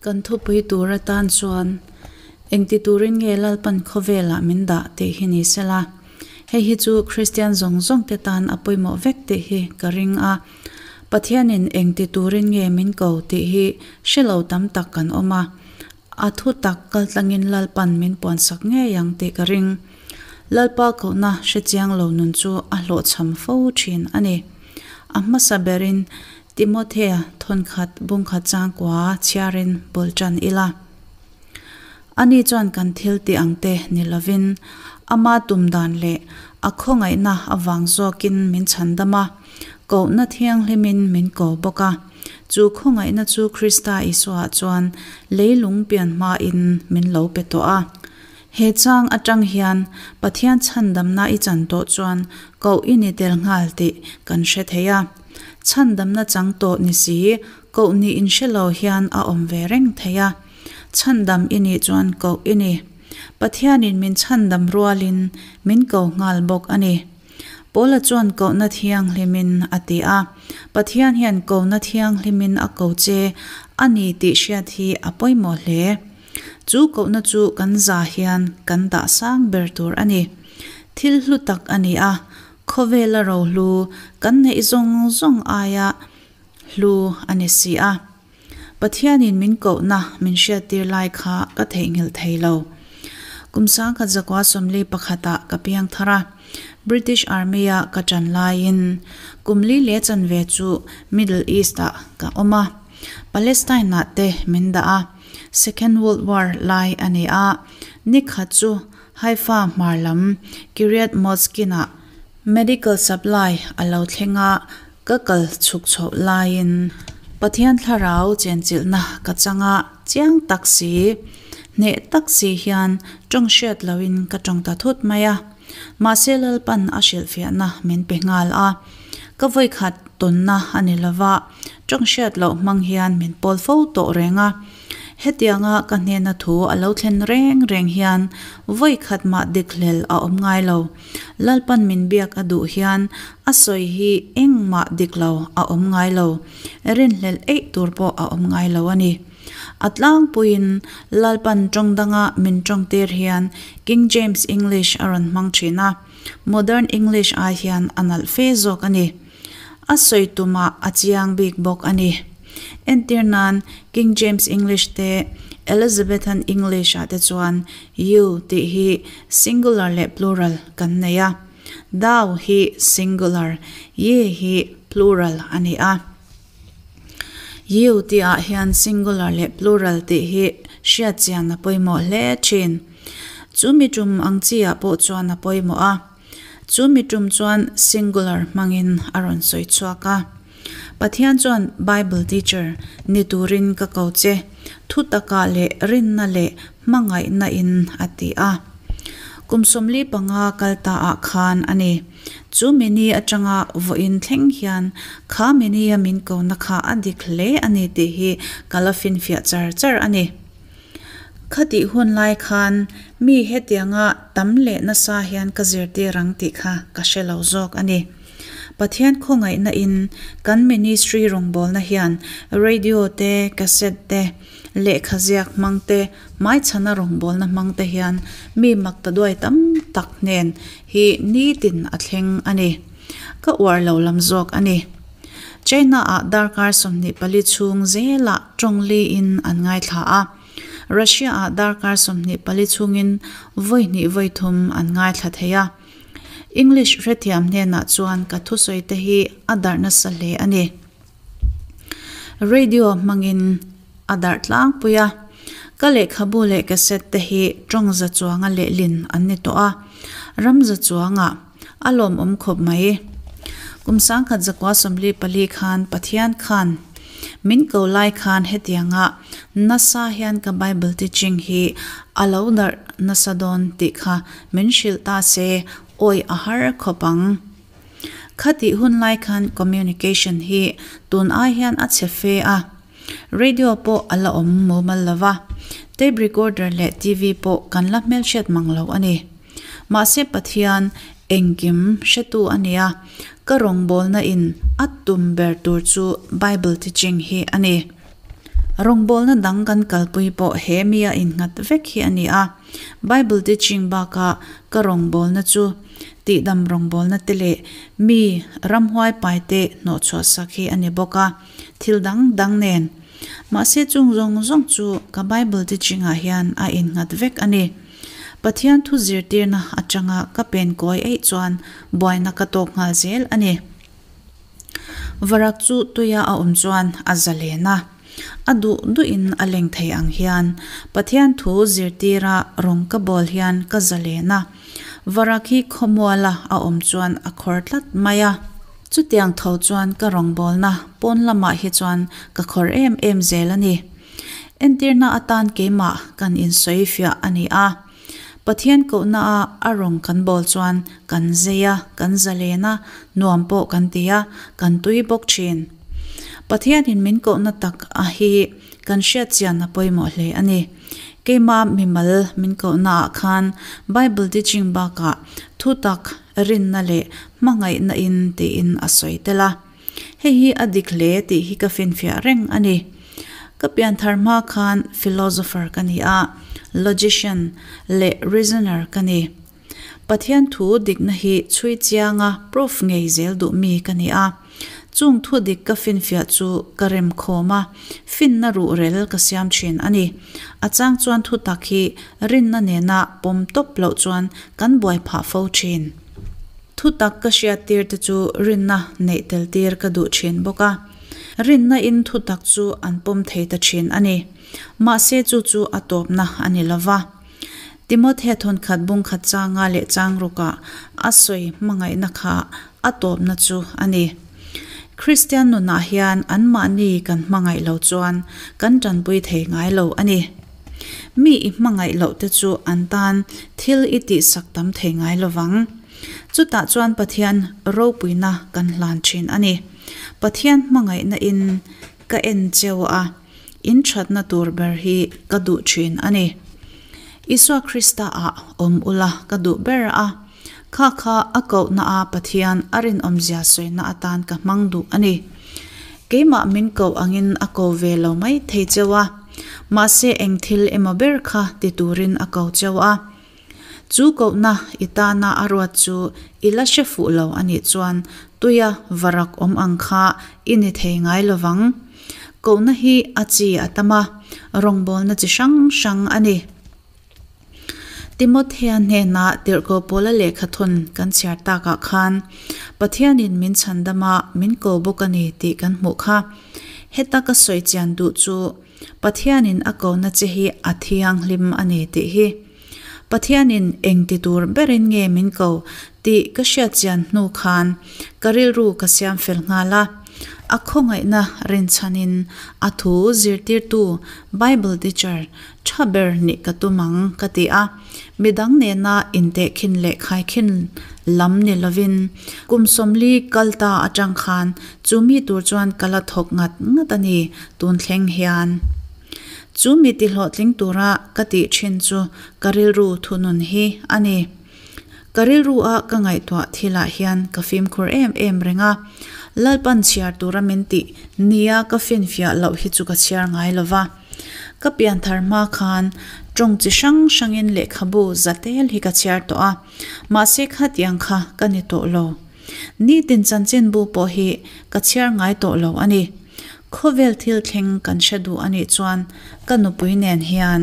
Kan thupui tur atan chuan engti turin nge Lalpan khawvelah min dah tih hi ni sela. Hei hi chu Kristian zawng zawng te tan a pawimawh vek tih hi ka ring a. Pathianin engti turin nge min ko tih hi hre lo tam tak kan awm a. A thu tak kaltlangin Lalpan min puansak ngei ang tih ka ring. Lalpa kohna hre chiang lo nun chu a hlawhchham fo thin a ni. A hmasa berin Timothea thawnkhat bungkhat changkua chhiarin bul tan ila. Ani chuan kan thil tih ang te ni lovin ama tum dan leh a khawngaihna avang zawkin min chhandam a, kohna thianghlimin min ko bawk a. Chu khawngaihna chu Krista Isuaah chuan leilung pian hmain min lo pe tawh a. He chang atang hian Pathian chhandamna i chan tawh chuan koh i ni tel nghal tih kan hre thei a. Chhandamna chang tawh ni si, koh nih inhre lo hian a awm ve reng thei a. Chhandam i nih chuan koh i ni. Pathianin min chhandam rualin min ko nghal bawk a ni. Paula chuan kohna thianghlimin a ti a. Pathian hian kohna thianghlimin a ko che a ni tih hriat hi a pawimawh hle. Chu kohna chu kan za hian kan dah sang ber tur a ni. Thil hlu tak a ni a, khawvela rohlu kan neih zawng zawng aia hlu a ni si a. Pathianin min kohna min hriattir lai kha ka theihnghilh thei lo. Kum sangkhat zakua sawmli pakhatah ka piang thar a, British Army-a ka ṭan laiin kum li leh chanve chu Middle East-ah ka awm a, Palestine-ah te min dah a. Second World War lai a ni a, ni khat chu Haifa hmar lam Kiryat Motzkin-ah medical supply a lo thleng a, Ka kal chhuk chhoh laiin Pathian thlarau chenchilhna ka chang a, chiang tak si, hneh tak si hian tawng hriat loin ka tawng ta thut mai a. Mahse Lalpan a hrilhfiahna min pe nghal a, ka vawikhat tawnna a ni lova, tawng hriat loh hmang hian min pawl fo tawh reng a. Hetianga ka hnena thu a lo thlen reng reng hian vawikhat mah dik hlel a awm ngai lo. Lalpan min biak a duh hian a sawi hi engmah dik lo a awm ngai lo, rinhlelh eih tur pawh a awm ngai lo a ni. A tlangpuiin Lalpan tawng danga min tawngtir hian King James English a rawn hmang thin a, Modern English ai hian a nalh fe zawk a ni. A sawi tumah a chiang bik bawk a ni. Entir nan King James English te, Elizabethan English ah te chuan you tih hi singular leh plural kan nei a. Thou hi singular, ye hi plural a ni a. You tih ah hian singular leh plural tih hi hriat chian a pawimawh hle thin. Chu mi tum ang chi ah pawh chuan a pawimawh a. Chu mi tum chuan singular hmangin a rawn sawi chhuak a. Pathian chuan Bible teacher ni turin ka ko che, thu takah leh rinna leh hmangaihna in a ti a. Kum 45 kal ta ah khan a ni. Chu mini atanga vawiin thleng hian kha mini a min kona kha a dik hle a ni tih hi ka la finfiah char char a ni. Khatih hun lai khan mi hetianga tam leh nasa hian ka zirtir ang tih kha ka hre lo zawk a ni. Pathian khawngaihna in kan ministry rawngbawlna hian radio te, cassette te, lehkha ziak hmang te, hmaichhana rawngbawlna hmang te hian mi makta duai tam tak hnen hi nitin a thleng a ni. Ka uar lo lam zawk a ni. China ah darkar 24 chhung zelah tawng li in an ngaithla a. Russia ah darkar 24 chhungin vawi hnih vawi thum an ngaithla thei a. English hrethiam hnenah chuan ka thusawi te hi a darh nasa hle a ni. Radio hmangin a darh tlangpui a. Ka lehkhabu leh cassette te hi tawng za chuanga lehlin an ni tawh a. Ram za chuangah a lawmawm khawp mai. Kum 1944 khan Pathian khan min ko lai khan hetianga nasa hian ka Bible teaching hi a lo darh nasa dawn tih kha min hrilh ta se awi a har khawp ang. Khatih hun lai khan communication hi tun ai hian a chhe fe a, radio pawh a la awm mumal lo va, tape recorder leh TV pawh kan la hmelhriat mang lo a ni. Mahse Pathian engkim hretu a nia, ka rawngbawlna in a tum ber tur chu Bible teaching hi a ni. Rawngbawlna dang kan kalpui pawh he mi a innghat vek hi a ni a. Bible teaching baka ka rawngbawlna chu tihdam rawngbawlna te leh mi ramhuai pai te hnawhchhuah sak hi a ni bawk a, thil dang dang nen. Mahse chung zawng zawng chu ka Bible teaching ah hian a innghat vek a ni. Pathian thu zirtirna atanga ka pen kawi eih chuan buaina ka tawk nghal zel a ni. Varak chu tuia a awm chuan a zalen a, a duh duhin a leng thei ang hian Pathian thu zirtira rawng ka bawl hian ka zalen a. Varak hi khawmuala a awm chuan a khawr tlat mai a. Chutiang tho chuan ka rawngbawlna pawn lamah hi chuan ka khawr em em zel a ni. Entirna atan keimah kan insawi fiah a ni a. Pathian kohna a a rawng kan bawl chuan kan zei a, kan zalen a, nuam pawh kan ti a, kan tui bawk thin. Pathianin min kohna tak a hi kan hriat chian a pawimawh hle a ni. Keimah mimal min kohna ah khan Bible teaching bakah thutak, rinna leh hmangaihna in tiin a sawi tel a. Hei hi a dik hle tih hi ka finfiah reng a ni. Ka pianthar hma khan philosopher ka ni a, logician leh reasoner ka ni. Pathian thu dikna hi chhui chianga proof ngei zel duh mi ka ni a. Chung thu dik ka finfiah chu ka rem khawm a, finna ruhrel ka siam thin a ni. A chang chuan thu tak hi rinna nena pawm tawp loh chuan kan buai phah fo thin. Thutak ka hriattir te chu rinna neih tel tir ka duh thin bawk a. Rinna in thutak chu an pawm thei ta thin a ni. Mahse chu chu a tawpna a ni lo va. Timothea thawnkhat bungkhat changa leh changrukah a sawi hmangaihna kha a tawpna chu a ni. Kristian nunah hian anmahni kan hmangaih lo chuan kan tanpui thei ngai lo a ni. Mi i hmangaih loh te chu an tan thil i tihsak tam thei ngai lo vang. Chutah chuan Pathian ropuina kan hlan thin a ni. Pathian hmangaihna in ka en cheu a, in thatna tur ber hi ka duh thin a ni. Isua Krista ah awm ula ka duh ber a, kha kha a kohna a Pathian a rinawmzia sawina atan ka hmang duh a ni. Keimah min koh angin a ko ve lo mai thei cheu a, mahse eng thil emaw ber kha ti turin a ko cheu a. Chu kohna i tana a ruat chu i la hre fuh lo a nih chuan tuia varak awm ang kha i ni thei ngai lo vang. Kohna hi a chi a tam a, rawngbawlna chi hrang hrang a ni. Timothea hnenah tirhkoh Paula lehkha thawn kan chhiar takah khan Pathianin min chhandam a, min ko bawk a ni tih kan hmuh kha. Heta ka sawi chian duh chu Pathianin a kohna che hi a thianghlim a ni tih hi. Pathianin eng ti tur berin nge min ko tih ka hriat chian hnu khan ka rilru ka siam fel nghal a. A khawngaihna rinchhanin a thu zirtirtu, Bible teacher, tha ber nih ka tum ang ka ti a. Midang nena intehkhin leh khaikhin lam ni lovin kum 40 kal ta atang khan chu mi tur chuan ka la thawk ngat ngat a ni tun thleng hian. Chu mi ti hlawhtling tura ka tih thin chu ka rilru thunun hi a ni. Ka rilru a ka ngaihtuah thilah hian ka fimkhur em em reng a, Lalpan chhiar tura min tih nia ka finfiah loh hi chu ka chhiar ngai lo va. Ka pianthar hma khan tawng chi hrang hrangin lehkhabu zatel hi ka chhiar tawh a, mahse khatiang kha ka ni tawh lo. Nitin chanchinbu pawh hi ka chhiar ngai tawh lo a ni. Khawvel thil thleng kan hre duh a nih chuan ka nupui nen hian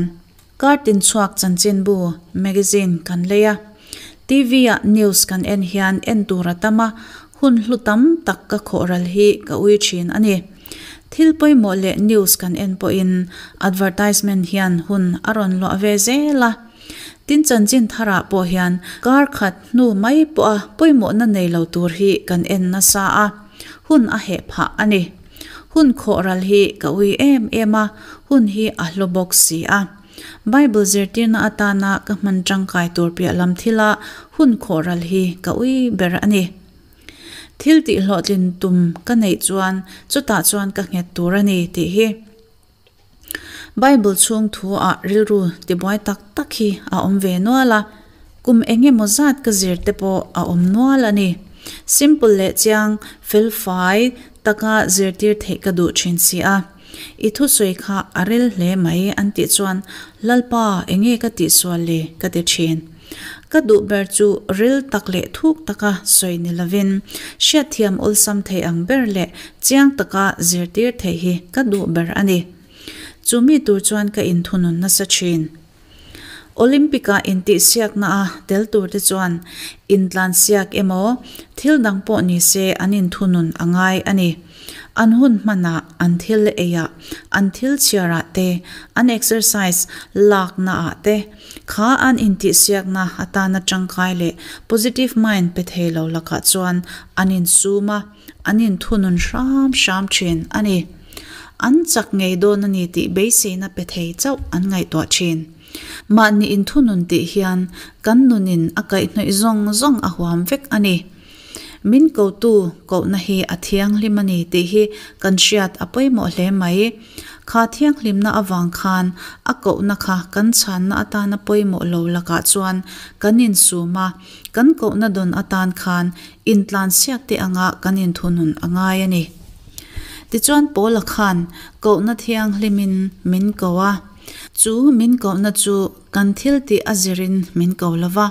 kar tin chhuak chanchinbu, magazine, kan lei a. TV ah news kan en hian en tur a tam a, hun hlu tam tak ka khawh ral hi ka ui thin a ni. Thil pawimawh leh news kan en pawhin advertisement hian hun a rawn luah ve zel a. Tin chanchin tharah pawh hian kar khat hnu mai pawha pawimawhna nei lo tur hi kan en nasa a, hun a heh phah a ni. Hun khawh ral hi ka ui em em a, hun hi a hlu bawk si a. Bible zirtirna atana ka hman tangkai tur piah lam thila hun khawh ral hi ka ui ber a ni. Thil tih hlawhtlin tum ka neih chuan chutah chuan ka nghet tur a ni tih hi. Bible chhung thu ah rilru tibuai tak tak hi a awm ve nual a, kum eng emaw zat ka zir te pawh a awm nual a ni. Simple leh chiang fel fai taka zirtir theih ka duh thin si a. I thusawi kha a ril hle mai an tih chuan Lalpa enge ka tihsual le ka ti thin. Ka duh ber chu ril tak leh thuk taka sawi ni lovin hriatthiam awlsam thei ang ber leh chiang taka zirtir theih hi ka duh ber a ni. Chu mi tur chuan ka inthunun nasa thin. Olympic-a intihsiakna-a tel turte chuan intlansiak emaw, thil dang pawh ni se an inthunun a ngai a ni. An hun hmanah, an thil eiah, an thil chhiarah te, an exercise laknaah te, kha an intihsiakna atana tangkai leh positive mind pe thei lo lakah chuan an insum a, an inthunun hram hram thin a ni. An chak ngei dawn a ni tih beiseina pe thei chauh an ngaihtuah thin. Mahni inthunun tih hian kan nunin a kaihhnawih zawng zawng a huam vek a ni. Min kotu kohna hi a thianghlim a ni tih hi kan hriat a pawimawh hle mai. Kha thianghlimna avang khan a kohna kha kan chhanna atana pawimawh lo lakah chuan kan insum a, kan kohna dawn atan khan intlansiak te anga kan inthunun a ngai a ni. Tichuan Paula khan kohna thianghlimin min ko a, chu min kohna chu kan thil tih a zirin min ko lo va,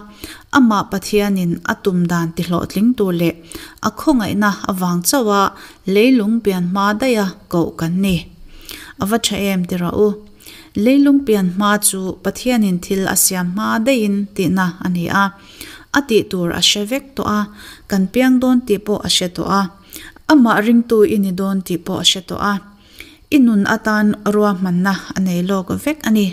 amah Pathianin a tum dan tihlawhtling tur leh a khawngaihna avang chauha leilung pian hma daiha koh kan ni. A va tha em ti rawh u. Leilung pian hma chu Pathianin thil a siam hma daihin tihna a ni a. A tih tur a hre vek tawh a, kan piang dawn tih pawh a hre tawh a, amah ringtu i ni dawn tih pawh a hre tawh a, i nun atan ruahmanna a nei lawk vek a ni.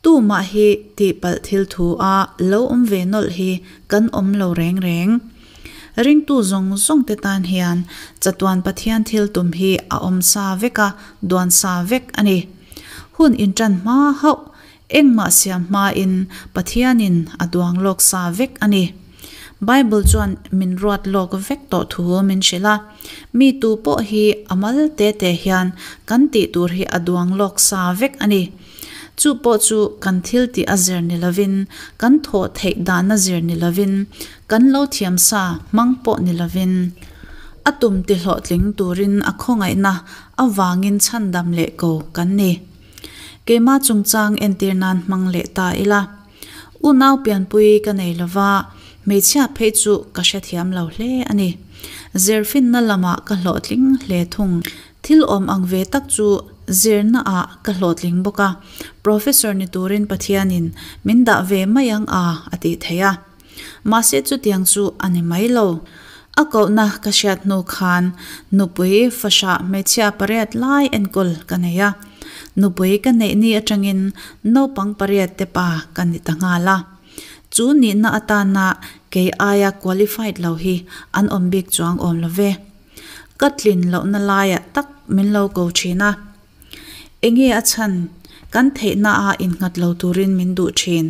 Tumah hi tihpalh thil thu a lo awm ve nawlh hi kan awm lo reng reng. Ringtu zawng zawng te tan hian chatuan Pathian thil tum hi a awm sa vek a, duan sa vek a ni. Hun inṭan hma hauh Engmah siam hmain Pathianin a duang lawk sa vek a ni. Bible chuan min ruat lawk vek tawh thu min hrilh a, mi tu pawh hi a mal te te hian kan tih tur hi a duang lawk sa vek a ni. Chu pawh chu kan thil tih a zir ni lovin, kan thawh theih dan a zir ni lovin, kan lo thiam sa hmang pawh ni lovin, a tum ti hlawhtling turin a khawngaihna avangin chhandam leh ko kan ni. Keimah chungchang entir nan hmang leh ta ila. Unau pianpui ka nei lova, hmeichhia phei chu ka hrethiam lo hle a ni. Zirfinna lamah ka hlawhtling hle thung. Thil awm ang ve tak chu zirna ah ka hlawhtling bawk a, Professor ni turin Pathianin min dah ve mai ang a a tih theih a. Mahse chutiang chu a ni mai lo. A kohna ka hriat hnu khan nupui fahrah hmeichhia pariat lai enkawl ka nei a. Nupui ka neih ni atangin naupang pariat te pa ka ni ta nghal a. Chu nihna atana kei aia qualified lo hi an awm bik chuang awm lo ve. Ka tlin lohna laiah tak min lo ko thin a. Enge a chhan? Kan theihna a innghat lo turin min duh thin.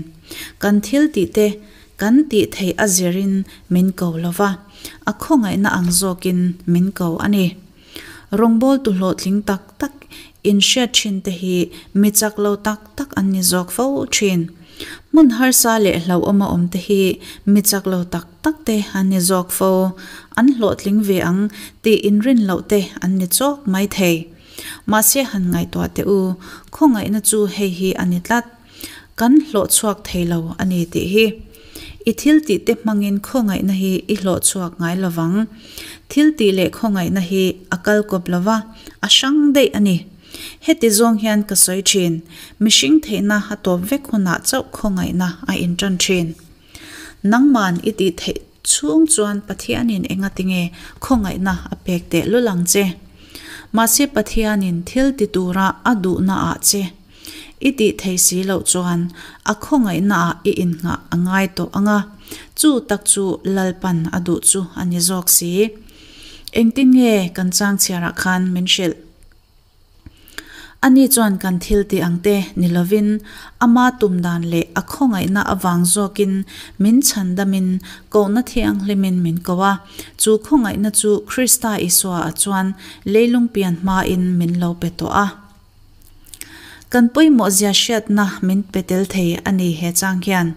Kan thil tih te kan tih theih a zirin min ko lo va, a khawngaihna ang zawkin min ko a ni. Rawngbawltu hlawhtling tak tak inhriat thin te hi mi chak lo tak tak an ni zawk fo thin. Hmun harsa leh hlauhawma awm te hi mi chak lo tak tak te an ni zawk fo. An hlawhtling ve ang tih inrin loh te an ni chawk mai thei. Mahse han ngaihtuah teh u, khawngaihna chu hei hi a ni tlat. Kan hlawh chhuak thei lo a ni tih hi. I thil tih te hmangin khawngaihna hi i hlawh chhuak ngai lo vang. Thil tih leh khawngaihna hi a kal kawp lo va, a hrang daih a ni. Heti zawng hian ka sawi thin, mihring theihna a tawp vek hunah chauh khawngaihna a intan thin. Nangman i tih theih chhung chuan Pathianin engatinge khawngaihna a pek teh lul ang che. Mahse Pathianin thil ti tura a duhna ah che i tih thei si loh chuan a khawngaihna ah i innghah a ngai tawh ang a, chu tak chu Lalpan a duh chu a ni zawk si. Engtin nge kan changchhiarah khan min hrilh? Ani chuan kan thil tih ang te ni lovin ama tum dan leh a khawngaihna avang zawkin min chhandamin kohna thianghlimin min ko a. Chu khawngaihna chu Krista Isua ah chuan leilung pian hmain min lo pe tawh a. Kan pawimawh zia hriatna min pe tel thei a ni he chang hian.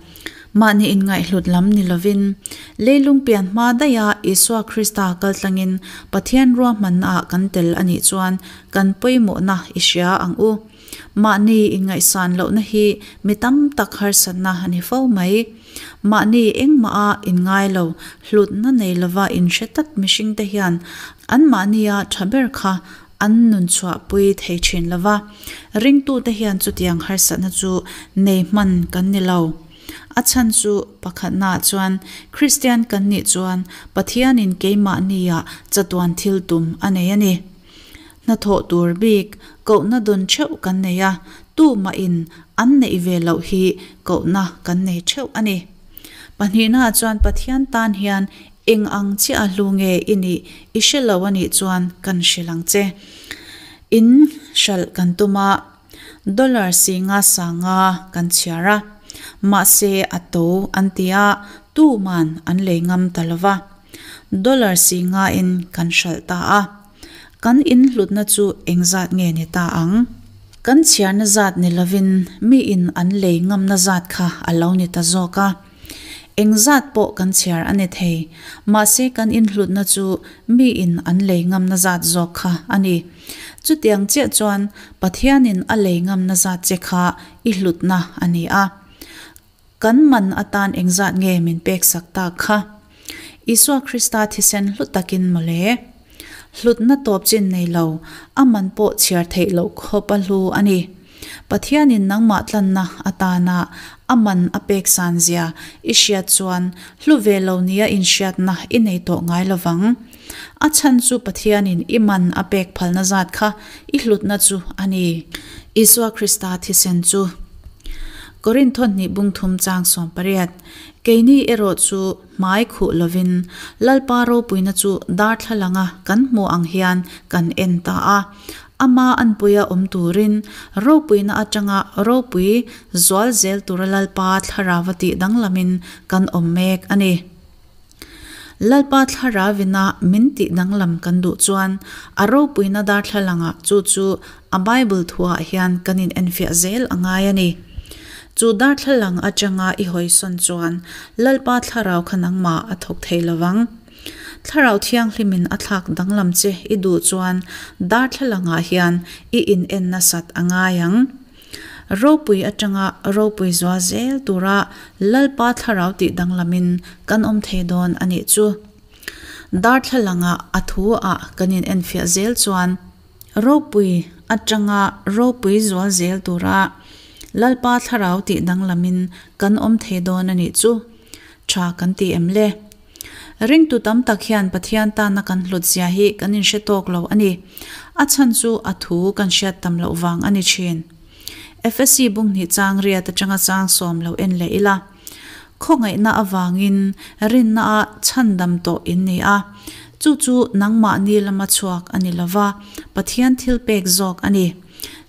Mahni inngaihhlut lam ni lovin, leilung pian hma daiha Isua Krista kaltlangin Pathian ruahmannaah kan tel a nih chuan kan pawimawhna i hria ang u. Mahni inngaihsan lohna hi mi tam tak harsatna a ni fo mai. Mahni engmaha inngai lo, hlutna nei lova inhre tlat mihringte hian anmahnia tha ber kha an nun chhuahpui thei thin lo va, ringtute hian chutiang harsatna chu nei hman kan ni lo. A chhan chu pakhatnaah chuan Kristian kan nih chuan Pathianin keimahniah chatuan thil tum a nei a ni. Hnathawh tur bik kohna dawn theuh kan nei a, tumahin an neih ve loh hi kohna kan nei theuh a ni. Pahnihnaah chuan Pathian tan hian Eng ang chiah a hlu nge i nih i hre lo a nih chuan kan hrilh ang che. In hralh kan tum a, dollar singa sanga kan chhiar a, mahse a to an ti a, tuman an lei ngam ta lo va. Dollar singa in kan hralh ta a. Kan in hlutna chu engzat nge ni ta ang? Kan chhiarna zat ni lovin mi in an lei ngamna zat kha a lo ni ta zawk a. Engzat pawh kan chhiar a ni thei, mahse kan inhlutna chu miin an lei ngamna zat zawk kha a ni. Chutiang chiah chuan Pathianin a lei ngamna zat che kha i hlutna a ni a. Kan man atan engzat nge min peksak tak kha? Isua Krista thisen hlu takin mawle. Hlutna tawp chin nei lo, a man pawh chhiar theih loh khawp a hlu a ni. Pathianin nangmah tlanna atana a man a pek san zia i hriat chuan hlu ve lo nia inhriatna i nei tawh ngai lo vang. A chhan chu Pathianin i man a pek phalna zat kha i hlutna chu a ni. Isua Krista thisen chu. Korintho hnih bungthum chang 18, Keini erawh chu hmai khuh lovin Lalpa ropuina chu darthlalanga kan hmuh ang hian kan en ta a. Ama anpuia awm turin ropuina atanga ropui zual zel tura Lalpa thlarava tih danglamin kan awm mek a ni. Lalpa thlarauina min tih danglam kan duh chuan a ropuina darthlalangah chu chu a Bible thuah hian kan inenfiah zel a ngai a ni. Chu darthlalang atanga i hawisawn chuan Lalpa thlarau kha nangmah a thawk thei lovang. Thlarau Thianghlimin a thlak danglam che i duh chuan darthlalangah hian i in en nasat a ngai ang. Ropui atanga ropui zual zel tura Lalpa thlarau tih danglamin kan awm thei dawn a nih chu. Darthlalangah a thu ah kan in enfiah zel chuan ropui atanga ropui zual zel tura Lalpa thlarau tih danglamin kan awm thei dawn a nih chu. Tha kan ti em le? Ringtu tam tak hian Pathian tana kan hlut zia hi kan inhre tawk lo a ni. A chhan chu a thu kan hriat tam loh vang a ni thin. Efesi bunghnih chang riat atanga chang sawm lo en leh ila. Khawngaihna avangin rinna a chhandam tawh in ni a. Chu chu nangmahni lama chhuak a ni lova, Pathian thil pek zawk a ni.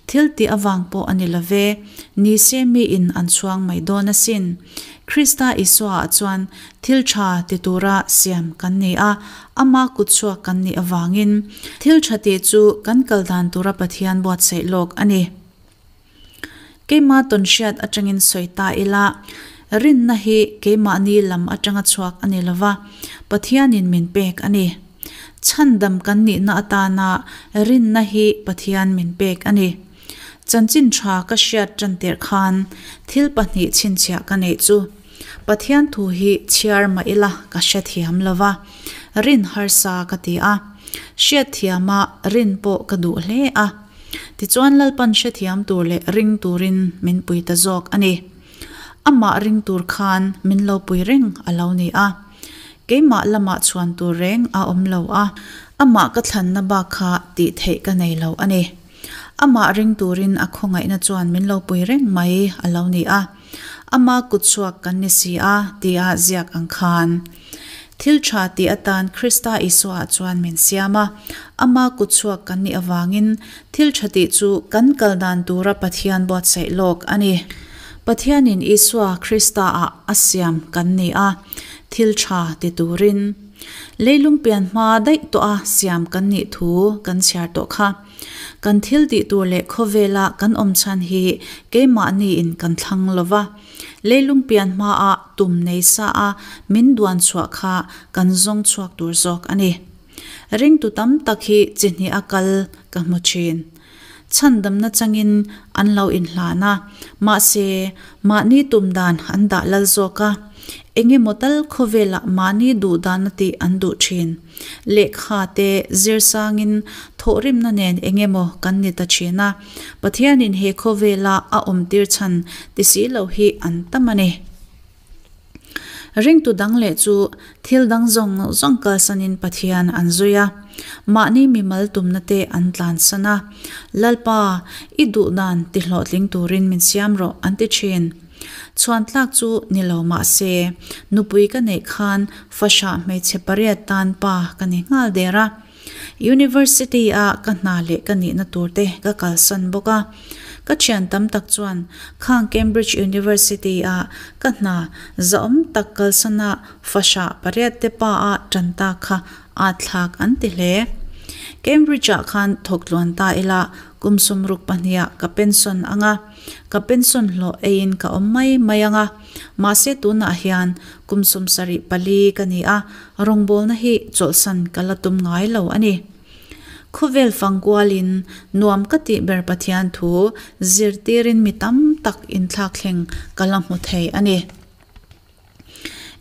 Thil tih avang pawh a ni love, ni se miin an chhuang mai dawn asin. Krista Isuaah chuan thil tha ti tura siam kan ni a, ama kutchhuak kan nih avangin thil tha tih chu kan kal dan tura Pathian buatsaih lawk a ni. Keimah tawnhriat atangin sawi ta ila, rinna hi keimahni lam atanga chhuak a ni lova, Pathianin min pek a ni. Chhandam kan nihna atana rinna hi Pathian min pek a ni. Chanchin tha ka hriat tan tirh khan thil pahnih chhinchhiah ka neih chu Pathian thu hi chhiar mah ila ka hrethiam lo va, rin harsa ka ti a. Hriatthiama rin pawh ka duh hle a. Tichuan Lalpan hrethiam tur leh ring turin min pui ta zawk a ni. Amah ring tur khan min lo pui reng a lo ni a. Keimah lamah chhuan tur reng a awm lo a, amah ka thlanna bak kha tih theih ka nei lo a ni. Amah ring turin a khawngaihna chuan min lo pui reng mai a lo ni a, ama kutchhuak kan ni si a tia ziak ang khan. Thil tha tih atan Krista Isuaah chuan min siam a, ama kutchhuak kan nih avangin thil tha tih chu kan kal dan tura Pathian buatsaih lawk a ni. Pathianin Isua Kristaah a siam kan ni a, thil tha ti turin. Leilung pian hma daih tawh a siam kan nih thu kan chhiar tawh kha. Kan thil tih tur leh khawvela kan awm chhan hi keimahniin kan thlang lo va. Leilung pian hmaah tum nei sa a min duan chhuah kha kan zawng chhuak tur zawk a ni. Ringtu tam tak hi chi hnih a kal ka hmu thin. Chhandamna changin an lo inhlan a, mahse mahni tum dan an dah lal zawk a, engemaw tal khawvelah mahni duh dana tih an duh thin. Lehkha te zir sangin thawhrimna nen engemaw kan ni ta thin a, Pathianin he khawvela a awmtir chhan ti si lo hi an tam a ni. Ringtu dang leh chu thil dang zawng zawng kalsanin Pathian an zui a, mahni mimal tumna te an tlansan a, Lalpa, i duh dan ti hlawhtling turin min siam rawh an ti thin. Chhuan tlak chu ni lo mah se, nupui ka neih khan fahrah hmeichhe pariat tan pa ka ni nghal der a. University a ka hna leh ka nihna tur te ka kalsan bawk a. Ka thian tam tak chuan khang Cambridge University a ka hna zahawm tak kalsana fahrah pariat te pa a tan tak kha aa thlak an ti hle. Cambridge ah khan thawk tluan ta ila kum 62 ah ka pension ang a. Ka pension hlawh eiin ka awm mai mai ang a, mahse tunah hian kum 74 ka ni a, rawngbawlna hi chawlhsan ka la tum ngai lo a ni. Khawvel fangkualin nuam ka tih ber Pathian thu zirtirin mi tam tak inthlakthleng ka la hmu thei a ni.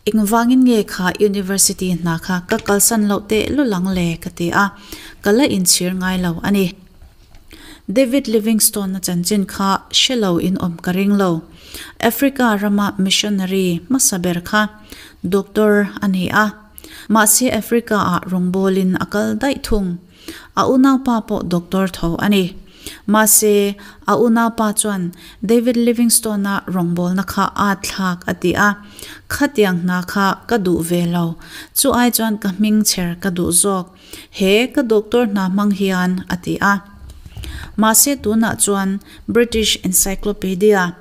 Engvangin nge kha University hna kha ka kalsan loh teh lul ang le ka ti a, ka la inchhir ngai lo a ni. David Livingstone-a chanchin kha hre lo in awm ka ring lo. Africa rama missionary hmasa ber kha doctor a ni a, mahse Africa-ah rawngbawlin a kal daih thung. A unaupa pawh doctor tho a ni. Mahse, a unaupa chuan David Livingstone-a rawngbawlna kha aa thlak a ti a, Khatiang hna kha ka duh ve lo. Chu ai chuan ka hming chher ka duh zawk. He ka doctor hna hmang hian, a ti a. Mahse, tunah chuan British Encyclopedia,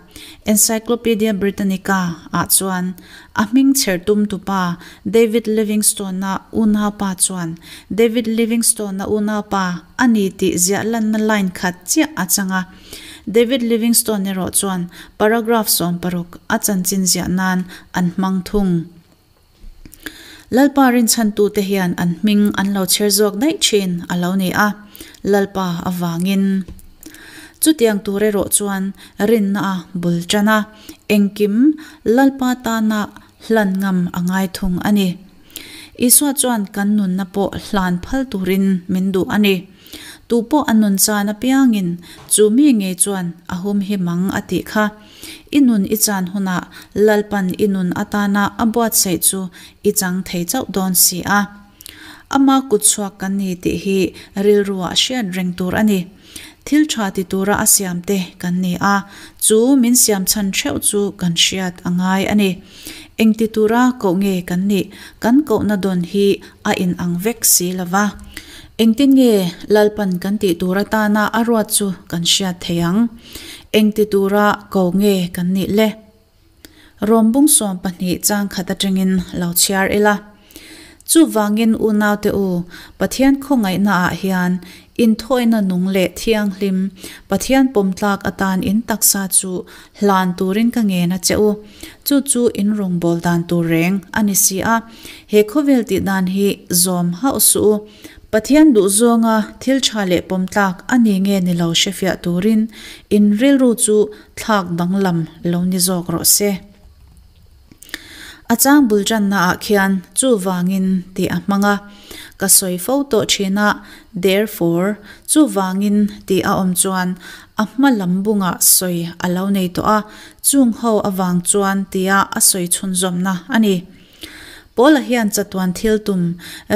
Encyclopaedia Britannica, ah chuan a hming chher tum tupa David Livingstone-a unaupa chuan David Livingstone-a unaupa a ni tih ziah lanna line khat chiah a chang a. David Livingstone erawh chuan paragraph 16 a chanchin ziah nan an hmang thung. Lalpa rinchhantute hian an hming an lo chher zawk daih thin a lo ni a, Lalpa avangin. Chutiang tur erawh chuan rinna a bul tan a, engkim Lalpa tana hlan ngam a ngai thung a ni. Isua chuan kan nunna pawh hlan phal turin min duh a ni. Tu pawh a nun chan apiangin chu mi ngei chuan a hum hi mang a tih kha. I nun i chan hunah Lalpan i nun atana a buatsaih chu i chang thei chauh dawn si a. Ama kutchhuak kan ni tih hi rilruah hriat reng tur a ni. Thil tha ti tura a siamte kan ni a, chu min siam chhan theuh chu kan hriat a ngai a ni. Engti tura koh nge kan nih, kan kohna dawn hi a inang vek si lo va. Engtin nge Lalpan kan tih tur atana a ruat chu kan hriat thei ang? Engti tura ko nge kan nih le? Rom bung 12 chang khat atangin lo chhiar ila. Chuvangin unaute u, Pathian khawngaihnaah hian inthawina nung leh thianghlim, Pathian pawmtlak atan in taksa chu hlan turin ka ngen a che u. Chu chu in rawngbâwl dan tur reng a ni si a, he khawvel tih dan hi zawm hauh suh u. Pathian duhzawnga thil tha leh pawmtlak a ni nge ni lo hrefiah turin in rilru chu thlak danglam lo ni zawk rawh se. A chang bul tannaah khian chuvangin tih a hmang a, ka sawi fo tawh thin a, therefore, chuvangin tih a awm chuan a hma lam bungah sawi a lo nei tawh a, chung ho avang chuan tia a sawi chhunzawmna a ni. Paula hian chatuan thil tum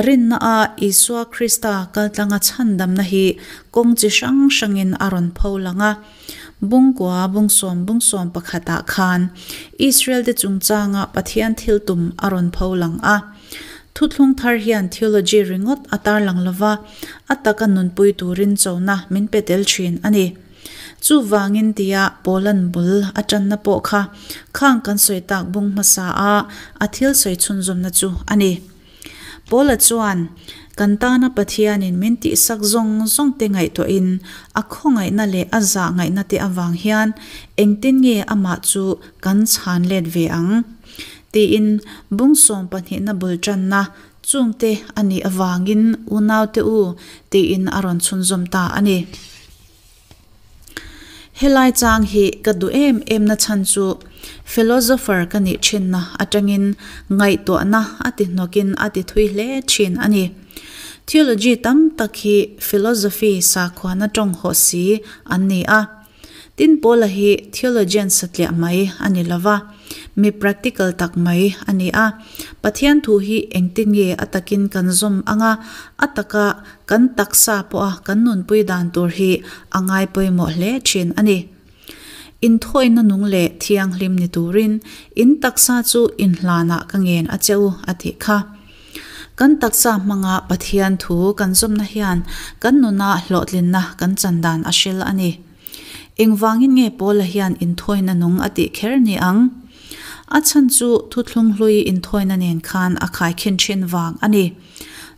rinna a Isua Krista kaltlanga chhandamna hi kawng chi hrang hrangin a rawn pho lang a. Bungkua bung sawm bung sawm pakhatah khan Israel-te chungchanga Pathian thil tum a rawn pho lang a. Thuthlung thar hian theology ringawt a tarlang lova, a taka nunpui turin chona min pe tel thin a ni. Chuvangin tia Poland bul a tanna pawh kha khang kan sawi tak bung hmasa a a thil sawi chhunzawmna chu a ni. Paula chuan, Kan tana Pathianin min tihsak zawng zawng te ngaihtuahin a khawngaihna leh a zah ngaihna te avang hian engtin nge amah chu kan chhan let ve ang? Tiin bung sawmpahnihna bul tanna chungte a nih avangin unaute u tiin a rawn chhunzawm ta a ni. Helai chang hi ka duh em em na chhan chu philosopher ka nih thinna atangin ngaihtuahna a ti hnawkin a ti thui hle thin a ni. Theology tam tak hi philosophy sakhuana tawng hawh si an ni a. Tin Paula hi theologian satliah mai a ni lova, mi practical tak mai a ni a. Pathian thu hi engtin nge a takin kan zawm anga a taka kan taksa pawha kan nunpui dan tur hi a ngai pawimawh hle thin a ni. Inthawina nung leh thianghlim ni turin in taksa chu inhlanah ka ngen a che u a tih kha. Kan taksa hmanga Pathian thu kan zawmna hian kan nuna hlawhtlinna kan chan dan a hril a ni. Engvangin nge Paula hian inthawina nung a tih kher ni ang? A chhan chu thuthlung hlui inthawina nen khan a khaikhin thin vang a ni.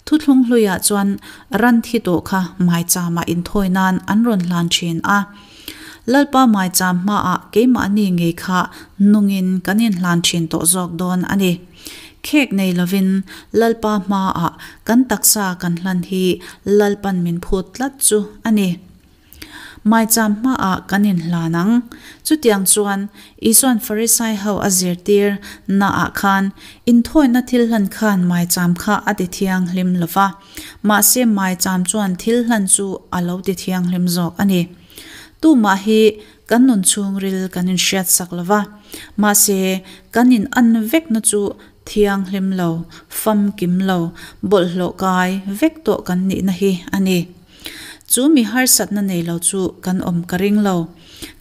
Thuthlung hluiah chuan ran thi tawh kha maichama inthawi nan an rawn hlan thin a. Lalpa maicham hmaah keimahni ngei kha nungin kan inhlan thin tawh zawk dawn a ni. Khek nei lovin Lalpa hmaah kan taksa kan hlan hi Lalpan min phut tlat chu a ni. Maicham hmaah kan inhlan ang. Chutiang chuan, Isua'n Farisai ho a zirtir naah khan, inthawina thil hlan khan maicham kha a ti thianghlim lo va, mahse maicham chuan thil hlan chu a lo ti thianghlim zawk a ni. Tumah hi kan nun chhungril kan inhriatsak lo va, mahse kan in an vekna chu thianghlim lo, famkim lo, bawlhhlawh kai vek tawh kan nihna hi a ni. Chu mi harsatna nei lo chu kan awm ka ring lo.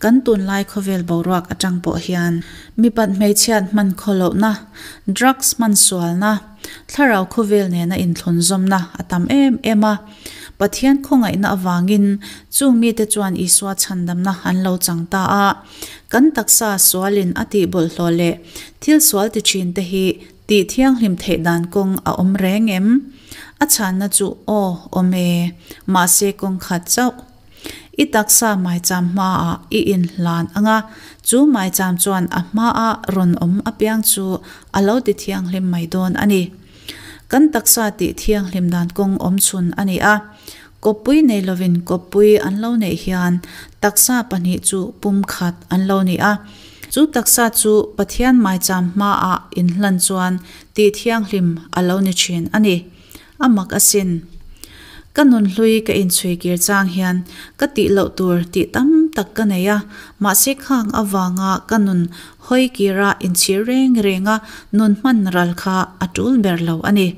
Kan tunlai khawvel boruak atang pawh hian mipat hmeichhiat hman khaw lohna, drugs hman sualna, thlarau khawvel nena inthlunzawmna a tam em em a. Pathian khawngaihna avangin chung mite chuan Isua chhandamna an lo chang ta a. Kan taksa sualin a tih bawlhhlawh leh thil sual ti thin te hi Tih thianghlim theih dan kawng a awm reng em? A chhanna chu aw, awm e. Mahse kawng khat chauh. I taksa maicham hmaah i inhlan ang a, chu maicham chuan a hmaa rawn awm apiang chu a lo ti thianghlim mai dawn a ni. Kan taksa tih thianghlim dan kawng awm chhun a ni a. Kawppui nei lovin kawppui an lo neih hian taksa pahnih chu pumkhat an lo ni a. Chu taksa chu Pathian maicham hmaah inhlan chuan tih thianghlim a lo ni thin a ni. A mak asin. Ka nunhlui ka inchhuikir chang hian ka tih loh tur tih tam tak ka nei a, mahse khang avanga ka nun hawikira inchhir reng renga nun hman ral kha a tul ber lo a ni.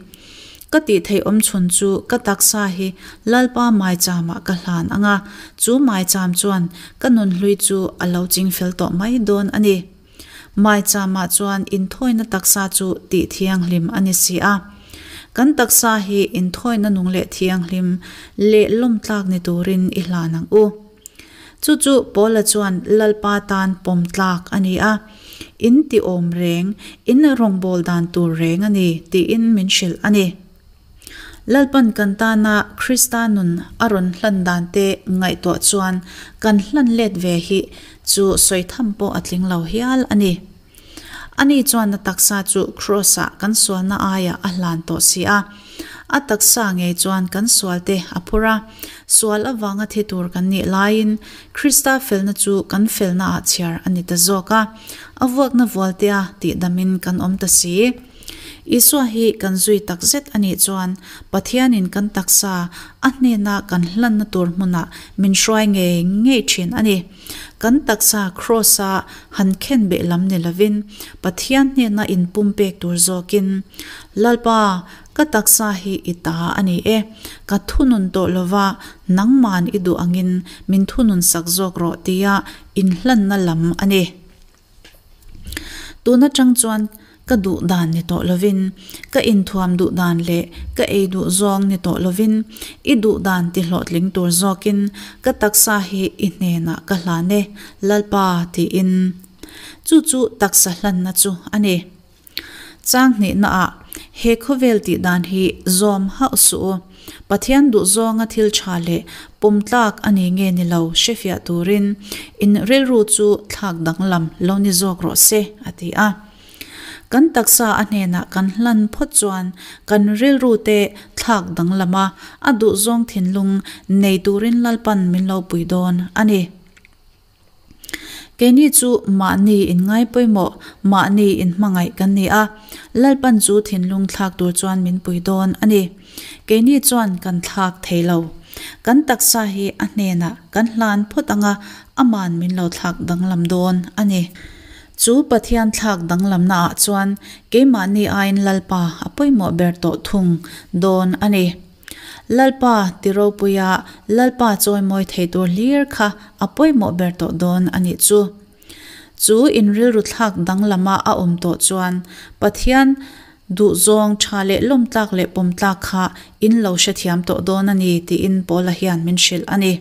Ka tih theih awm chhun chu ka taksa hi Lalpa maicham-ah ka hlan ang a, chu maicham chuan ka nunhlui chu a lo ching fel tawh mai dawn a ni. Maicham-ah chuan inthawina taksa chu tih thianghlim a ni si a. Kan taksa hi inthawina nung leh thianghlim leh lawmtlak ni turin i hlan ang u. Chu chu Paula chuan Lalpa tan pawm tlak a ni a, in ti awm reng, in rawngbâwl dan tur reng a ni, tiin min hrilh a ni. Lalpan kan tana Krista nun a rawn hlan dante ngaihtuah chuan kan hlan let ve hi chu sawi tham pawh a tling lo hial a ni. Ani chuan a taksa chu Kraws-ah kan sualna aiah a hlan tawh si a. A taksa ngei chuan kan sualte a phur a. Sual avanga thi tur kan nih laiin Krista felna chu kan felnaah chhiar a ni ta zawk a. A vuakna vualtea tihdamin kan awm ta si. Isua hi kan zui tak zet a nih chuan Pathianin kan taksa a hnena kan hlanna tur hmunah min hruai ngei ngei thin a ni. Kan taksa Kraws-a han khen beh lam ni lovin Pathian hnena inpumpek tur zawkin, Lalpa, ka taksa hi i ta a ni e, ka thunun tawh lova nangman i duh angin min thunun sak zawk rawh tia inhlanna lam a ni. Tun atang chuan ka duh dan ni tawh lovin, ka inthuam duh dan leh ka ei duh zawng ni tawh lovin, i duh dan ti hlawhtling tur zawkin ka taksa hi i hnenah ka hlan e, Lalpa, tiin. Chu chu taksa hlanna chu a ni. Chang hnihnaah, He khawvel tih dan hi zawm hauh suh u. Pathian duhzawnga thil tha leh pawm tlak a ni nge ni lo hrefiah turin in rilru chu thlak danglam lo ni zawk rawh se, a ti a. Kan taksa a hnenah kan hlan phawt chuan kan rilru te thlak danglam a, a duhzawng thinlung nei turin Lalpan min lo pui dawn a ni. Keini chu mahni in ngai pawimawh, mahni in hmangaih kan ni a, Lalpan chu thinlung thlak tur chuan min pui dawn a ni. Keini chuan kan thlak thei lo. Kan taksa hi a hnenah kan hlan phawt anga aman min lo thlak danglam dawn a ni. Chu Pathian thlak danglamna ah chuan keimahni aiin Lalpa a pawimawh ber tawh thung dawn a ni. Lalpa ti ropuia Lalpa chawimawi thei tur hlir kha a pawimawh ber tawh dawn a nih chu. Chu in rilru thlak danglama a awm tawh chuan Pathian duhzawng tha leh lawmtlak leh pawmtlak kha in lo hrethiam tawh dawn a ni tiin Paula hian min hrilh a ni.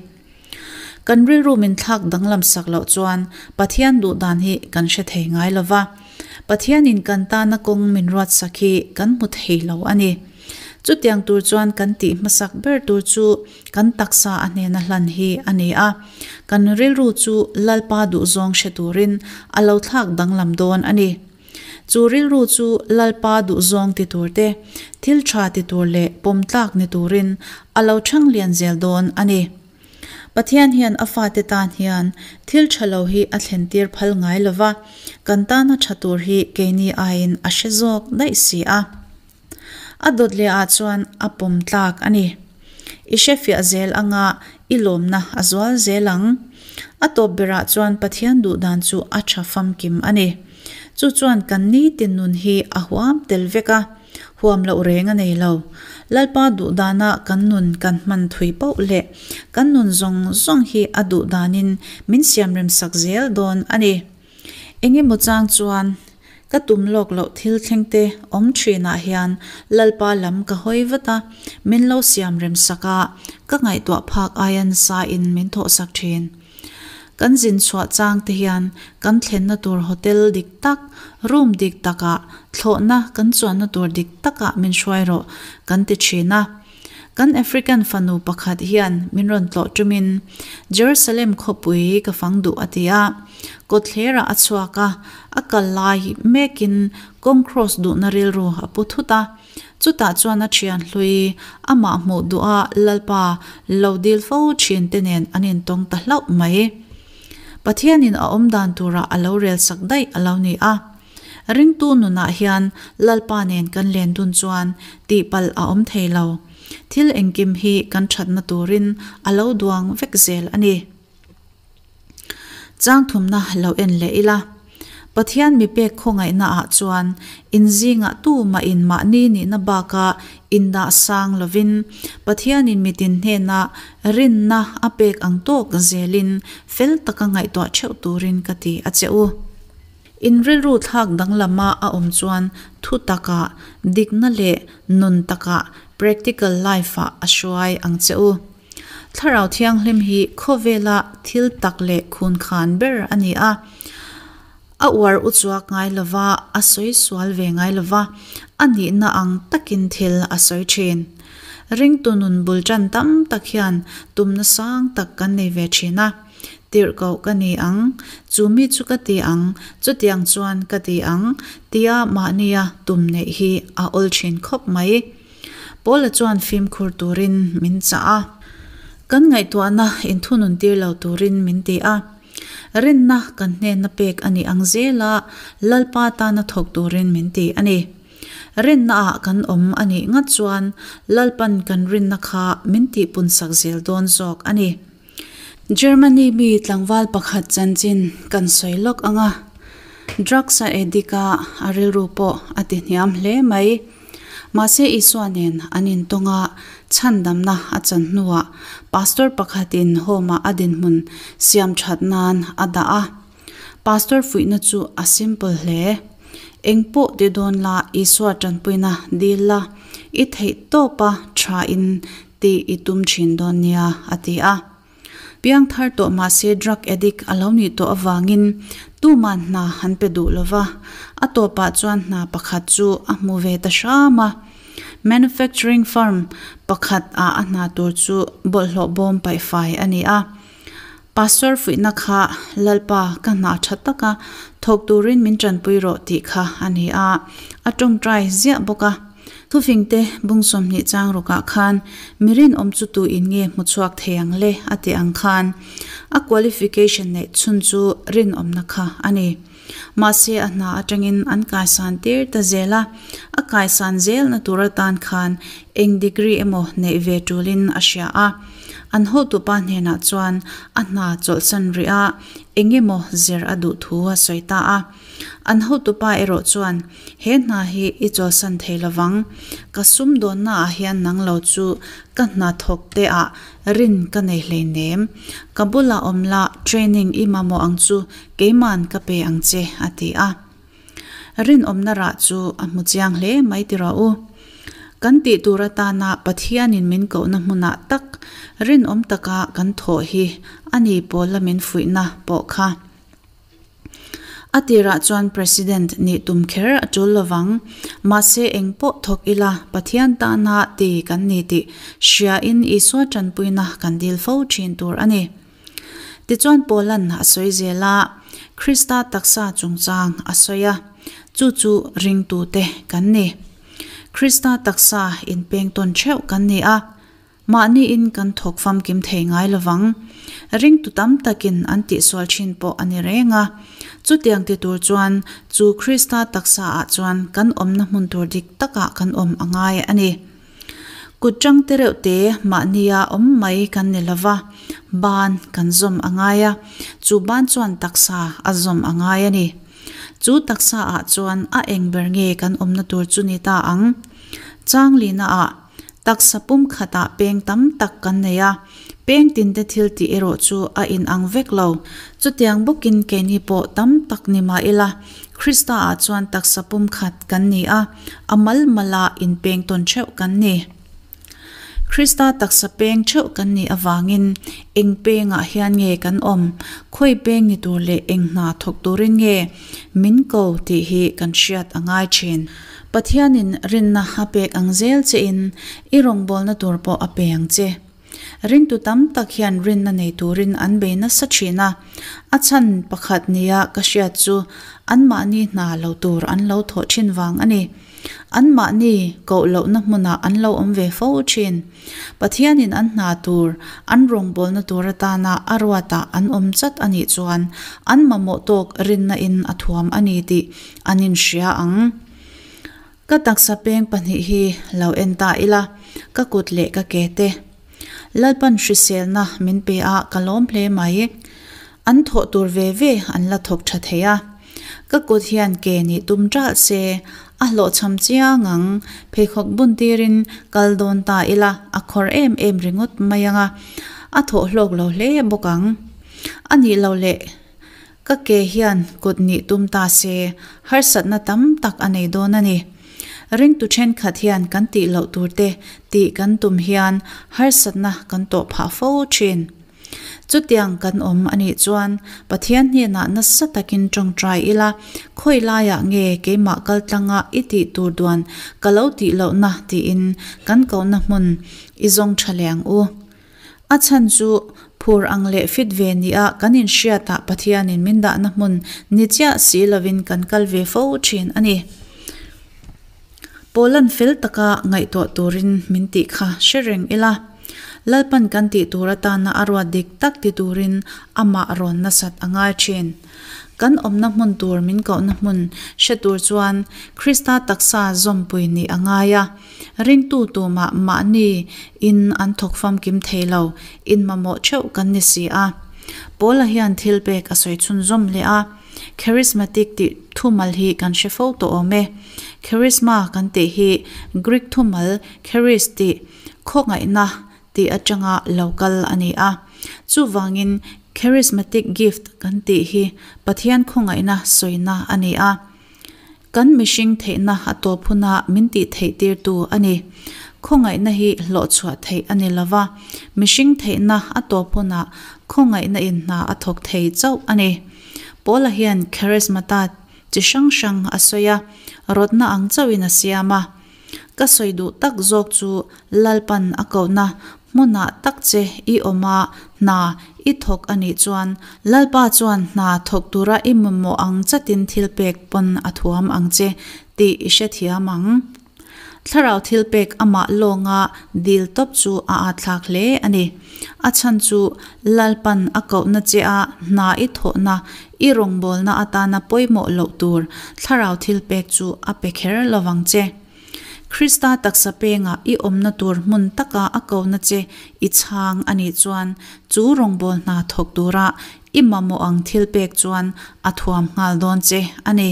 Kan rilru min thlak danglam sak loh chuan Pathian duhdan hi kan hre thei ngai lo va. Pathianin kan tana kawng min ruatsak hi kan hmu thei lo a ni. Chutiang tur chuan kan tih hmasak ber tur chu kan taksa a hnena hlan hi a ni a. Kan rilru chu Lalpa duhzawng hre turin a lo thlak danglam dawn a ni. Chu rilru chu Lalpa duhzawng ti tur te, thil tha ti tur leh pawm tlak ni turin a lo chhang lian zel dawn a ni. Pathian hian a fate tan hian thil tha lo hi a thlen tir phal ngai lo va, kan tana tha tur hi keini aiin a hre zawk daih si a. A dawt leh ah chuan a pawm tlak a ni. I hre fiah zel anga i lawmna a zual zel ang. A tawp berah chuan Pathian duhdan chu a tha famkim a ni. Chu chuan kan nitin nun hi a huam tel vek a, huam loh reng a nei lo. Lalpa duhdana kan nun kan hman thui poh leh kan nun zawng zawng hi a duhdanin min siamrem sak zel dawn a ni. Engemaw chang chuan ka tum lawk loh thil thleng te awm thinah hian Lalpa lam ka hawi vat a, min lo siam rem sak a, ka ngaihtuah phak aia nasa in min thawh sak thin. Kan zin chhuah chang te hian kan thlenna tur hotel dik tak, room dik takah, thlawhna kan chuanna tur dik takah min hruai rawh kan ti thin a. Kan African fanu pakhat hian min rawn tlawh tumin Jerusalem khawpui ka fang duh a ti a. Kawtthlerah a chhuak a, a kal lai mekin kawng cross duhna rilru a pu thut a. Chutah chuan a thian hlui amah hmuh duha Lalpa lo dil fo thin te nen an intawng ta hlauh mai. Pathianin a awmdan turah a lo relsak daih a lo ni a. Ringtu nunah hian Lalpa nen kan len dun chuan tihpalh a awm thei lo. Thil engkim hi kan thatna turin a lo duang vek zel a ni. Chang thumna lo en leh ila. Pathian mi pek khawngaihna ah chuan in zingah tu mah in mahni nihna baka indah sang lovin Pathianin mitin hnena rinna a pek ang tawk zelin fel taka ngaihtuah theuh turin ka ti a che u. In rilru thlak danglama a awm chuan thu takah, dikna leh nun takah, practical life-ah a hruai ang che u. Thlarau Thianghlim hi khawvela thil tak leh khunkhan ber a ni a. A uar uchuak ngai lova, a sawi sual ve ngai lova, a nihna ang takin thil a sawi thin. Ringtu nun bul tan tam tak hian tumna sang tak kan nei ve thin a. Tirhkoh ka ni ang, chu mi chu ka ti ang, chutiang chuan ka ti ang, tia mahnia tum neih hi a awl thin khawp mai. Paula chuan fimkhur turin min chah a. Kan ngaihtuahna inthunun tir lo turin min ti a. Rinna kan hnenna pek a nih ang zela Lalpa tana thawk turin min ti a ni. Rinnaah kan awm a nih ngat chuan Lalpan kan rinna kha min tihpunsak zel dawn zawk a ni. Germany mi tlangval pakhat chanchin kan sawi lawk ang a, drugs a addict a, a rilru pawh a ti hniam hle mai. Mahse Isua nen an intawng a, chhandamna a chan hnuah pastor pakhatin home-ah a dinhmun siam that nan a dah a. Pastor fuihna chu a simple hle. Eng pawh ti dawn la Isua tanpuina dil la, i theih tawpa tha in tih i tum thin dawn nia, a ti a. Piang thar tawh mahse drug addict a lo nih tawh avangin tuman hna an pe duh lo va, a tawpah chuan hna pakhat chu a hmu ve ta hram a. Manufacturing firm pakhat ah a hna tur chu bawlhhlawh bawm paihfai a ni a. Pastor fuihna kha Lalpa ka hna tha taka thawk. Thawk turin min tanpui rawh tih kha a ni a, a tawngtai ziah bawk a. Thufingte bung 20 chang rukah khan mi rinawm chu tu in nge hmu chhuak thei ang le a tih ang khan a qualification neih chhun chu rinawmna kha a ni. Mahse a hna atangin an kaisan tir ta zel a, a kaisan zelna tur atan khan eng degree emaw neih ve tulin a hria a. An hotupa hnenah chuan a hna chawlhsan rih a, eng emaw zir a duh thu a sawi ta a. An hotupa erawh chuan, He hna hi i chawlhsan thei lovang. Ka sumdawnnaah hian nang lo chu ka hna thawk te ah rin ka nei hleinem. Ka bulah awm la, training i mamawh ang chu keiman ka pe ang che, a ti a. Rinawmna rah chu a hmu chiang hle mai ti rawh u. Kan tih tur atana Pathianin min kohna hmunah tak rinawm taka kan thawh hi a ni pawla min fuihna pawh kha. A tirah chuan President nih tum kher a tul lovang. Mahse eng pawh thawk ila Pathian tana ti kan ni tih hriain Isua tanpuina kan dil fo thin tur a ni. Tichuan Paulan a sawi zel a, Krista taksa chungchang a sawi a, chu chu ringtute kan ni. Krista taksa inpeng tawn theuh kan ni a, mahniin kan thawk famkim thei ngai lovang. Ringtu tam takin an tihsual thin pawh a ni reng a. Chutiang ti tur chuan chu Krista taksaah chuan kan awmna hmun tur dik takah kan awm a ngai a ni. Kut ṭang te reuh te mahnia awm mai kan ni lova, ban kan zawm a ngai a, chu ban chuan taksa a zawm a ngai a ni. Chu taksa ah chuan a eng ber nge kan awmna tur chu ni ta ang? Changlina ah taksa pum khatah peng tam tak kan nei a, peng tin te thil tih erawh chu a inang vek lo. Chutiang bawkin keini pawh tam tak ni mah ila, Krista ah chuan taksa pumkhat kan ni a, a mal mala inpeng tawn theuh kan ni. Krista taksa peng theuh kan nih avangin eng pengah hian nge kan awm, khawi peng ni tur leh eng hna thawk turin nge min ko tih hi kan hriat a ngai thin. Pathianin rinna a pek ang zel chein i rawngbawlna tur pawh a pe ang che. Ringtu tam tak hian rinna nei turin an bei nasa thin a, a chhan pakhat nia ka hriat chu anmahni hna lo tur an lo thawh thin vang a ni. Anmahni koh lohna hmunah an lo awm ve fo thin. Pathianin an hna tur, an rawngbawlna tur atana a ruatah an awm chat a nih chuan an mamawh tawk rinna in a thuam a ni tih an inhria ang. Ka taksa peng pahnih hi lo en ta ila, ka kut leh ka ke te. Lalpan hriselna min pe a ka lawm hle mai. An thawh tur ve ve an la thawk tha thei a. Ka kut hian ke nih tum ṭalh se, a hlawhchham chiang ang, pheikhawk bun tirin kal dawn ta ila a khawr em em ringawt mai ang a, a thawh hlawk lo hle bawk ang. A nih loh leh Ka ke hian kut nih tum ta se, harsatna tam tak a nei dawn a ni. Ringtu thenkhat hian kan tih loh tur te tih kan tum hian harsatna kan tawh phah fo thin. Chutiang kan awm a nih chuan Pathian hnenah nasa takin tawngtai ila, khawi laiah nge keimah kaltlanga i tih tur duan ka lo tih lohna tiin kan kohna hmun i zawng tha leh ang u. A chhan chu phur ang leh fit ve nia kan inhriatah Pathianin min dahna hmun ni chiah si lovin kan kal ve fo thin a ni. Paula'n fel taka ngaihtuah turin min tih kha hre reng ila, Lalpan kan tih tur atana a ruat dik tak ti turin amah rawn nasat a ngai thin. Kan awmna hmun tur min kohna hmun hre tur chuan Krista taksa zawmpui nih a ngai a. Ringtu tumah mahni in an thawk famkim thei lo, in mamawh theuh kan ni si a. Paula hian thil pek a sawi chhunzawm hle a, Charismatic tih thumal hi kan hre fo tawh awm e. Charisma kan tih hi Greek thumal charis tih khawngaihna tih atanga lo kal a ni a. Chuvangin charismatic gift kan tih hi Pathian khawngaihna sawina a ni a. Kan mihring theihna a tawp huna min tih theih tirtu a ni. Khawngaihna hi hlawhchhuah theih a ni lova, mihring theihna a tawp hunah khawngaihna in hna a thawk thei chauh a ni. Paula hian charismata chi hrang hrang a sawi a, rawtna ang chauhin a siam a. Ka sawi duh tak zawk chu Lalpan a kohna hmunah tak che i awm a, hna i thawk a nih chuan Lalpa chuan hna thawk tura i mamawh ang chatin thilpek pawn a thuam ang che tih i hrethiam ang. Thlarau thilpek amah lawnga dil tawp chu a atthlak hle a ni. A chhan chu Lalpan a kohna che a hna i thawhna, i rawngbawlna atana pawimawh loh tur thlarau thilpek chu a pe kher lovang che. Krista taksa pengah i awmna tur hmun taka a kohna che i chhang a nih chuan chu rawngbâwl hna thawk tura i mamawh ang thilpek chuan a thuam nghal dawn che a ni.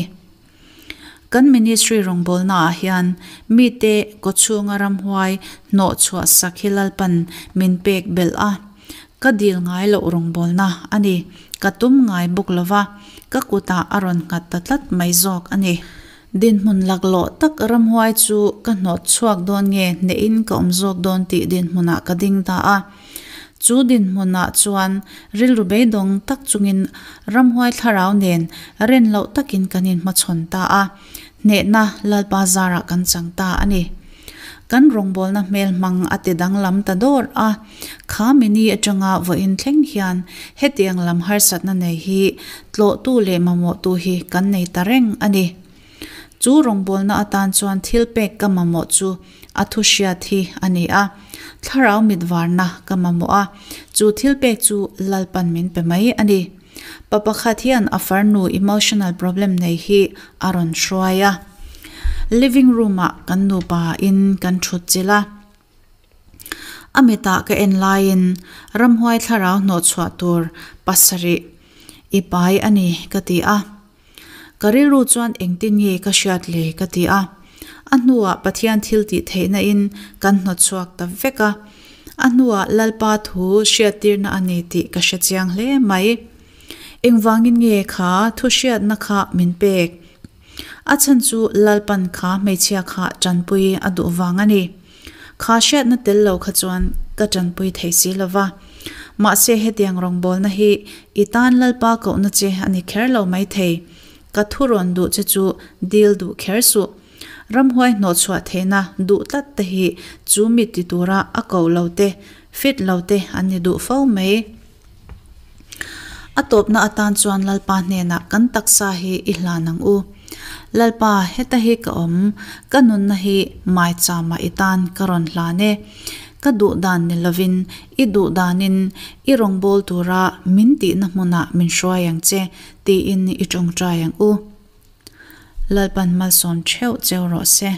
Kan ministry rawngbawlnaah hian mite kawchhunga ramhuai hnawh chhuah sak hi Lalpan min pek belh a, ka dil ngai loh rawngbawlna a ni. Ka tum ngai bawk lo va, ka kutah a rawn nghat ta tlat mai zawk a ni. Dinhmun laklawh tak ramhuai chu ka hnawt chhuak dawn nge hnehin ka awm zawk dawn tih dinhmunah ka ding ta a. Chu dinhmunah chuan rilru beidawng tak chungin ramhuai thlarau nen ren loh takin kan inhmachhawn ta a, hnehna Lalpa zarah kan chang ta a ni. Kan rawngbawlna hmel hmang a ti danglam ta dawr a, kha mini atanga vawiin thleng hian hetiang lam harsatna nei hi tlawhtu leh mamawhtu hi kan nei ta reng a ni. Chu rawngbawlna atan chuan thil pek ka mamawh chu a thu hriat hi a ni a, thlarau mit varna ka mamawh a, chu thil pek chu Lalpan min pe mai a ni. Pa pakhat hian a farnu emotional problem nei hi a rawn hruai a. Living room ah kan nupa in kan thut chilh a. A mitah ka en laiin ramhuai thlarau hnawhchhuah tur pasarih i pai a ni ka ti a. Ka rilru chuan engtin nge ka hriat le ka ti a. A hnuah Pathian thil tih theihna in kan hnawtchhuak ta vek a. A hnuah Lalpa thu hriattirna a ni tih ka hre chiang hle mai. Engvangin nge kha thu hriatna kha min pek? A chhan chu Lalpan kha hmeichhia kha tanpui a duh vang a ni. Kha hriatna tel lo kha chuan ka tanpui thei si lo va. Mahse hetiang rawngbawlna hi i tan Lalpa kohna che a ni kher lo maithei. Ka thu rawn duh che chu dil duh kher suh. Ramhuai hnawhchhuah theihna duh tlat te hi chu mi ti tura a koh lo te, fit lo te an ni duh fo mai. A tawpna atan chuan Lalpa hnenah kan taksa hi i hlan ang u. Lalpa, heta hi ka awm, ka nunna hi maichama i tan ka rawn hlan e. Ka duh dan ni lovin, i duh danin i rawngbâwl tura min tihna hmunah min hruai ang che, tiin i ṭawngṭai ang u. Lalpan malsawm ṭheuh cheu rawh se.